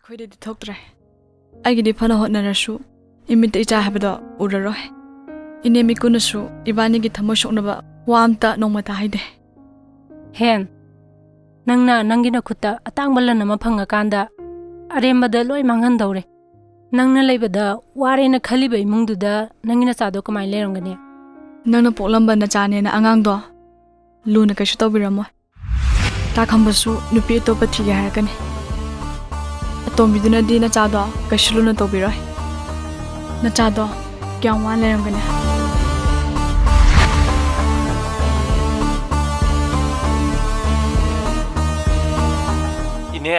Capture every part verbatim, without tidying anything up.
ꯑꯩꯈꯣꯏꯗꯗꯤ ꯊꯣꯛꯇ꯭ꯔꯦ꯫ ꯑꯩꯒꯤꯗꯤ ꯐꯅ ꯍꯣꯠꯅꯔꯁꯨ ꯏꯃꯤꯠꯇ ꯏꯆꯥ ꯍꯥꯏꯕꯗꯣ ꯎꯔꯔꯣꯏ꯫ ꯏꯅꯦ ꯃꯤꯀꯨꯅꯁꯨ ꯏꯕꯥꯅꯤꯒꯤ ꯊꯃꯣꯏ ꯁꯣꯛꯅꯕ ꯋꯥ ꯑꯝꯇ ꯅꯣꯡꯃꯇ ꯍꯥꯏꯗꯦ꯫ ꯍꯦꯟ, ꯅꯪꯅ ꯅꯪꯒꯤ ꯅꯈꯨꯠꯇ ꯑꯇꯥꯡꯕ ꯂꯟ ꯑꯃ ꯐꯪꯉꯀꯥꯟꯗ ꯑꯔꯦꯝꯕꯗ ꯂꯣꯏ ꯃꯥꯡꯍꯟꯗꯧꯔꯦ꯫ ꯅꯪꯅ ꯂꯩꯕꯗ ꯋꯥꯔꯦꯅ ꯈꯜꯂꯤꯕ ꯏꯃꯨꯡꯗꯨꯗ ꯅꯪꯒꯤ ꯅꯆꯥꯗꯣ ꯀꯃꯥꯏꯅ ꯂꯩꯔꯝꯒꯅꯤ? ꯅꯪꯅ ꯄꯣꯛꯂꯝꯕ ꯅꯆꯥꯅꯦꯅ ꯑꯉꯥꯡꯗꯣ ꯂꯨꯅ ꯀꯩꯁꯨ ꯇꯧꯕꯤꯔꯝꯃꯣꯏ꯫ ꯇꯥ ꯈꯝꯕꯁꯨ ꯅꯨꯄꯤ ꯑꯇꯣꯞꯄ ꯊꯤꯒꯦ ꯍꯥꯏꯔꯛꯀꯅꯤ꯫ ꯑꯇꯣꯝꯕꯤꯗꯨꯅꯗꯤ ꯅꯆꯥꯗꯣ ꯀꯩꯁꯨ ꯂꯨꯅ ꯇꯧꯕꯤꯔꯣꯏ꯫ ꯅꯆꯥꯗꯣ ꯀꯌꯥꯝ ꯋꯥꯅ ꯂꯩꯔꯝꯒꯅꯤ꯫ ꯏꯅꯦ,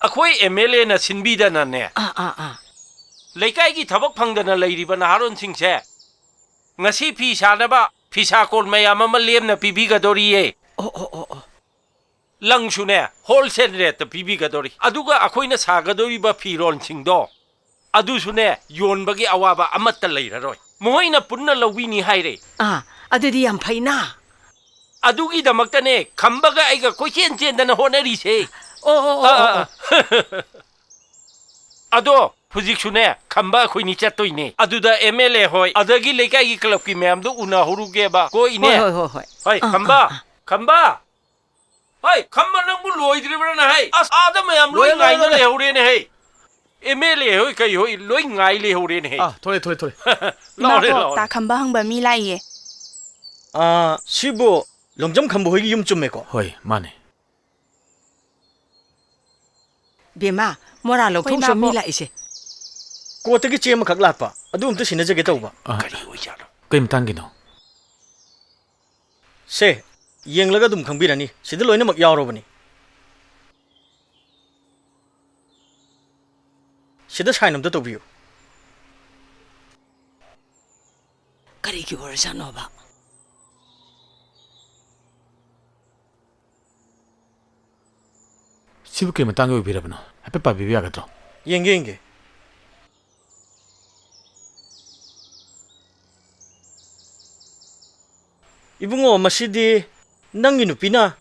ꯑꯩꯈꯣꯏ ꯑꯦꯝ ꯑꯦꯜ ꯑꯦꯅ ꯁꯤꯟꯕꯤꯗꯅꯅꯦ, ꯑꯥ, ꯑꯥ, ꯑꯥ꯫ ꯂꯩꯀꯥꯏꯒꯤ ꯊꯕꯛ ꯐꯪꯗꯅ ꯂꯩꯔꯤꯕ ꯅꯍꯥꯔꯣꯟꯁꯤꯡꯁꯦ ꯉꯁꯤ ꯐꯤ ꯁꯥꯅꯕ ꯐꯤꯁꯥ ꯀꯣꯟ ꯃꯌꯥꯝ ꯑꯃ ꯂꯦꯝꯅ ꯄꯤꯕꯤꯒꯗꯣꯔꯤꯌꯦ꯫ ꯑꯣ, ꯑꯣ, ꯑꯣ, ꯑꯣ꯫ ꯂꯪꯁꯨꯅꯦ, ꯍꯣꯜꯁꯦꯜ ꯔꯦꯠꯇ ꯄꯤꯕꯤꯒꯗꯣꯔꯤ꯫ ꯑꯗꯨꯒ ꯑꯩꯈꯣꯏꯅ ꯁꯥꯒꯗꯧꯔꯤꯕ ꯐꯤꯔꯣꯜꯁꯤꯡꯗꯣ, ꯑꯗꯨꯁꯨꯅꯦ, ꯌꯣꯟꯕꯒꯤ ꯑꯋꯥꯕ ꯑꯃꯠꯇ ꯂꯩꯔꯔꯣꯏ꯫ ꯃꯈꯣꯏꯅ ꯄꯨꯟꯅ ꯂꯧꯕꯤꯅꯤ ꯍꯥꯏꯔꯦ꯫ ꯑꯥ, ꯑꯗꯨꯗꯤ ꯌꯥꯝ ꯐꯩꯅ꯫ ꯑꯗꯨꯒꯤꯗꯃꯛꯇꯅꯦ ꯈꯝꯕꯒ ꯑꯩꯒ ꯀꯣꯏꯆꯦꯟ ꯆꯦꯟꯗꯅ ꯍꯣꯠꯅꯔꯤꯁꯦ꯫ ꯑꯣ, ꯑꯣ, ꯑꯣ, ꯑꯥ, ꯑꯣ, ꯑꯥ, ꯑꯣ꯫ ꯑꯥ꯫ ꯑꯗꯣ ꯍꯧꯖꯤꯛꯁꯨꯅꯦ, ꯈꯝꯕ ꯑꯩꯈꯣꯏꯅꯤ ꯆꯠꯇꯣꯏꯅꯦ꯫ ꯑꯗꯨꯗ ꯑꯦꯝ ꯑꯦꯜ ꯑꯦ ꯍꯣꯏ, ꯑꯗꯒꯤ ꯂꯩꯀꯥꯏꯒꯤ ꯀ꯭ꯂꯕꯀꯤ ꯃꯌꯥꯝꯗꯣ ꯎꯅꯍꯧꯔꯨꯒꯦꯕ꯫ ꯀꯣ ꯏꯅꯦ? ꯍꯣꯏ, ꯍꯣꯏ, ꯍꯣꯏ, ꯍꯣꯏ꯫ ꯍꯣꯏ, ꯑꯥ, ꯈꯝꯕ꯫ ꯑꯥ, ꯑꯥ꯫ ꯈꯝꯕ! ꯍꯣꯏ, ꯈꯝꯕ, ꯅꯪꯕꯨ ꯂꯣꯏꯗ꯭ꯔꯤꯕ꯭ꯔꯥ ꯅꯍꯩ? ꯑꯁ, ꯑꯥꯗ ꯃꯌꯥꯝ ꯂꯣꯏ ꯂꯣꯏꯔꯦ, ꯉꯥꯏꯅ ꯂꯣꯏꯔꯦ꯫ ꯂꯩꯍꯧꯔꯦꯅꯦ ꯍꯩ꯫ ꯑꯦꯝ ꯑꯦꯜ ꯑꯦ ꯍꯣꯏ ꯀꯩ ꯍꯣꯏ ꯂꯣꯏ ꯉꯥꯏ ꯂꯩꯍꯧꯔꯦꯅꯦ ꯍꯩ꯫ ꯑꯥ, ꯊꯣꯛꯂꯛꯑꯦ, ꯊꯣꯛꯂꯛꯑꯦ, ꯊꯣꯛꯂꯛꯑꯦ꯫ ꯂꯥꯎꯔꯦ, ꯏꯃꯥꯕꯣꯛ, ꯂꯥꯎꯔꯦ꯫ ꯇꯥ ꯈꯝꯕ ꯍꯪꯕ ꯃꯤ ꯂꯥꯛꯏꯌꯦ꯫ ꯑꯥ, ꯁꯤꯕꯨ ꯂꯣꯡꯖꯝ ꯈꯝꯕ ꯍꯣꯏꯒꯤ ꯌꯨꯝ ꯆꯨꯝꯃꯦꯀꯣ? ꯍꯣꯏ, ꯃꯥꯅꯦ꯫ ꯕꯦꯝꯃ, ꯃꯣꯔꯥ ꯍꯣꯏ, ꯂꯧꯊꯣꯛꯎꯁꯣ, ꯃꯤ ꯏꯃꯥꯕꯣꯛ꯫ ꯂꯥꯛꯏꯁꯦ꯫ ꯀꯣꯔꯠꯇꯒꯤ ꯆꯦ ꯑꯃꯈꯛ ꯂꯥꯛꯄ, ꯑꯗꯨ ꯑꯝꯇ ꯁꯤꯟꯅꯖꯒꯦ ꯇꯧꯕ꯫ ꯑ, ꯀꯔꯤ ꯑꯣꯏꯖꯥꯠꯅꯣ? ꯀꯩ ꯃꯇꯥꯡꯒꯤꯅꯣ? ꯁꯦ, ꯌꯦꯡꯂꯒ ꯑꯗꯨꯝ ꯈꯪꯕꯤꯔꯅꯤ, ꯁꯤꯗ ꯂꯣꯏꯅꯃꯛ ꯌꯥꯎꯔꯕꯅꯤ꯫ ꯁꯤꯗ ꯁꯥꯏꯟ ꯑꯝꯇ ꯇꯧꯕꯤꯌꯨ꯫ ꯀꯔꯤꯒꯤ ꯑꯣꯏꯔꯖꯥꯠꯅꯣꯕ? ꯁꯤꯕꯨ ꯀꯔꯤ ꯃꯇꯥꯡꯒꯤ ꯑꯣꯏꯕꯤꯔꯕꯅꯣ? ꯍꯥꯏꯐꯦꯠ ꯄꯥꯕꯤꯕ ꯌꯥꯒꯗ꯭ꯔꯣ? ꯌꯦꯡꯒꯦ, ꯌꯦꯡꯒꯦ꯫ ꯏꯕꯨꯡꯉꯣ, ꯃꯁꯤꯗꯤ ꯅꯪꯒꯤ ꯅꯨꯄꯤꯅ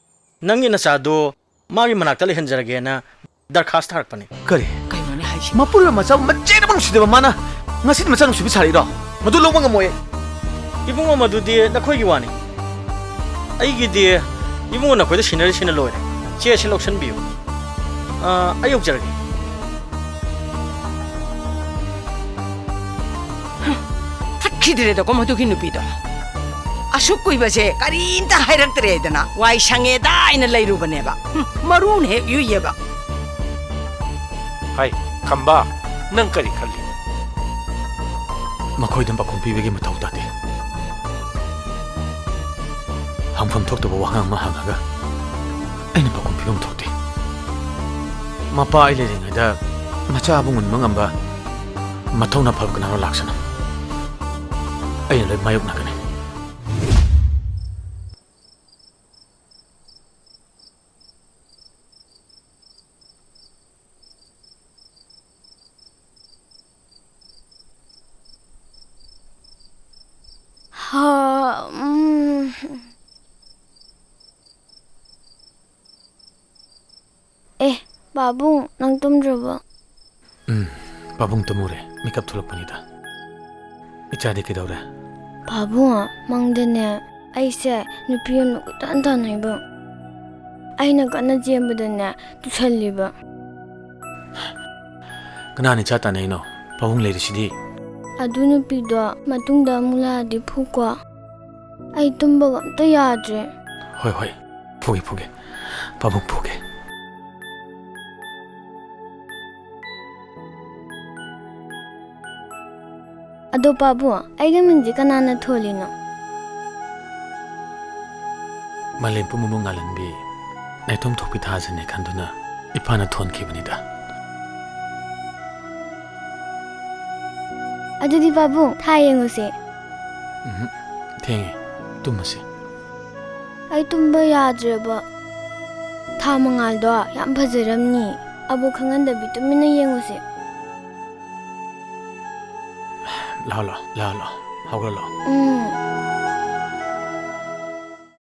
ꯅꯪꯒꯤ ꯅꯆꯥꯗꯣ ꯃꯥꯒꯤ ꯃꯅꯥꯛꯇ ꯂꯩꯍꯟꯖꯔꯒꯦꯅ ꯗꯔꯈꯥꯁ ꯊꯥꯔꯛꯄꯅꯤ꯫ ꯀꯔꯤ? ꯀꯩꯅꯣꯅꯦ ꯍꯥꯏꯁꯤꯕꯣ? ꯃꯄꯨꯔꯣꯏꯕ ꯃꯆꯥꯕꯨ ꯃꯆꯦꯅ ꯅꯨꯡꯁꯤꯗꯕ ꯃꯥꯅ ꯉꯁꯤꯗꯤ ꯃꯆꯥ ꯅꯨꯡꯁꯤꯕ ꯁꯥꯔꯤꯔꯣ? ꯃꯗꯨ ꯂꯧꯕ ꯉꯝꯃꯣꯏ꯫ ꯏꯕꯨꯡꯉꯣ, ꯃꯗꯨꯗꯤ ꯅꯈꯣꯏꯒꯤ ꯋꯥꯅꯤ꯫ ꯑꯩꯒꯤꯗꯤ ꯏꯕꯨꯡꯉꯣ ꯅꯈꯣꯏꯗ ꯁꯤꯟꯅꯔꯤꯁꯤꯅ ꯂꯣꯏꯔꯦ꯫ ꯆꯦ ꯑꯁꯤ ꯂꯧꯁꯤꯟꯕꯤꯌꯨ꯫ ꯑꯥ, ꯑꯩ ꯌꯧꯖꯔꯒꯦ꯫ ꯆꯠꯈꯤꯗ꯭ꯔꯦꯗꯀꯣ ꯃꯗꯨꯒꯤ ꯅꯨꯄꯤꯗꯣ꯫ ꯑꯁꯨꯛ ꯀꯨꯏꯕꯁꯦ ꯀꯔꯤꯝꯇ ꯍꯥꯏꯔꯛꯇ꯭ꯔꯦꯗꯅ ꯋꯥꯏ ꯁꯪꯉꯦꯗ ꯍꯥꯏꯅ ꯂꯩꯔꯨꯕꯅꯦꯕ꯫ ꯍꯨꯝ, ꯃꯔꯨꯅ ꯍꯦꯛ ꯌꯨꯏꯌꯦꯕ꯫ ꯍꯥꯏ, ꯈꯝꯕ, ꯅꯪ ꯀꯔꯤ ꯈꯜꯂꯤ? ꯃꯈꯣꯏꯗ ꯄꯥꯎꯈꯨꯝ ꯄꯤꯕꯒꯤ ꯃꯊꯧ ꯇꯥꯗꯦ꯫ ꯍꯪꯐꯝ ꯊꯣꯛꯇꯕ ꯋꯥꯍꯪ ꯑꯃ ꯍꯪꯉꯒ ꯑꯩꯅ ꯄꯥꯎꯈꯨꯝ ꯄꯤꯐꯝ ꯊꯣꯛꯇꯦ꯫ ꯃꯄꯥ ꯑꯩ ꯂꯩꯔꯤꯉꯩꯗ ꯃꯆꯥꯕꯨ ꯉꯨꯟꯕ ꯉꯝꯕ ꯃꯊꯧꯅꯥ ꯐꯕ ꯀꯅꯥꯅꯣ ꯂꯥꯛꯁꯅꯨ꯫ ꯑꯩꯅ ꯂꯣꯏ ꯃꯥꯌꯣꯛꯅꯒꯅꯤ꯫ ꯍꯥ, ꯎꯝ꯫ ꯑꯦ, ꯄꯥꯕꯨꯡ, ꯅꯪ ꯇꯨꯝꯗ꯭ꯔꯕꯣ? ꯎꯝ, ꯄꯥꯕꯨꯡ ꯇꯨꯝꯃꯨꯔꯦ, ꯃꯤꯀꯞ ꯊꯣꯛꯂꯛꯄꯅꯤꯗ꯫ ꯏꯆꯥꯗꯤ ꯀꯩꯗꯧꯔꯦ? ꯄꯥꯕꯨꯡ, ꯃꯪꯗꯅꯦ, ꯑꯩꯁꯦ ꯅꯨꯄꯤ ꯑꯃ ꯀꯣꯏꯇꯥꯟ ꯇꯥꯟꯅꯩꯕ꯫ ꯑꯩꯅ ꯀꯟꯅ ꯆꯦꯟꯕꯗꯅꯦ, ꯇꯨꯁꯜꯂꯤꯕ꯫ ꯀꯅꯥꯅ ꯏꯆꯥ ꯇꯥꯟꯅꯩꯅꯣ? ꯄꯥꯕꯨꯡ ꯂꯩꯔꯤꯁꯤꯗꯤ꯫ ꯑꯗꯨ ꯅꯨꯄꯤꯗꯣ ꯃꯇꯨꯡꯗ ꯑꯃꯨꯛ ꯂꯥꯛꯑꯗꯤ ꯐꯨꯀꯣ꯫ ꯑꯩ ꯇꯨꯝꯕꯒ ꯑꯝꯇ ꯌꯥꯗ꯭ꯔꯦ꯫ ꯍꯣꯏ, ꯍꯣꯏ, ꯐꯨꯒꯦ, ꯐꯨꯒꯦ꯫ ꯄꯥꯕꯨꯡ ꯐꯨꯒꯦ꯫ ꯑꯗꯣ ꯄꯥꯕꯨꯡ, ꯑꯩꯒꯤ ꯃꯤꯡꯁꯦ ꯀꯅꯥꯅ ꯊꯣꯜꯂꯤꯅꯣ? ꯃꯥꯂꯦꯝ ꯄꯨꯝꯕꯕꯨ ꯉꯥꯜꯍꯟꯕꯤ ꯅꯥꯏꯇꯣꯝ ꯊꯣꯛꯄꯤ ꯊꯥꯖꯅꯦ ꯈꯟꯗꯨꯅ ꯏꯄꯥꯅ ꯊꯣꯟꯈꯤꯕꯅꯤꯗ꯫ ꯑꯗꯨꯗꯤ ꯄꯥꯕꯨꯡ, ꯊꯥ ꯌꯦꯡꯉꯨꯁꯦ꯫ ꯎꯝ, ꯊꯦꯡꯉꯦ, ꯇꯨꯝꯃꯁꯤ꯫ ꯑꯩ ꯇꯨꯝꯕ ꯌꯥꯗ꯭ꯔꯦꯕ꯫ ꯊꯥ ꯃꯉꯥꯜꯗꯣ ꯌꯥꯝ ꯐꯖꯔꯝꯅꯤ꯫ ꯑꯕꯣꯛ ꯈꯪꯍꯟꯗꯕꯤ ꯇꯨꯃꯤꯟꯅ ꯌꯦꯡꯉꯨꯁꯦ꯫ ꯂꯥꯛꯑꯣ, ꯂꯥꯛꯑꯣ, ꯂꯥꯛꯑꯣ, ꯂꯥꯛꯑꯣ, ꯍꯧꯒꯠꯂꯣ꯫ ꯎꯝ꯫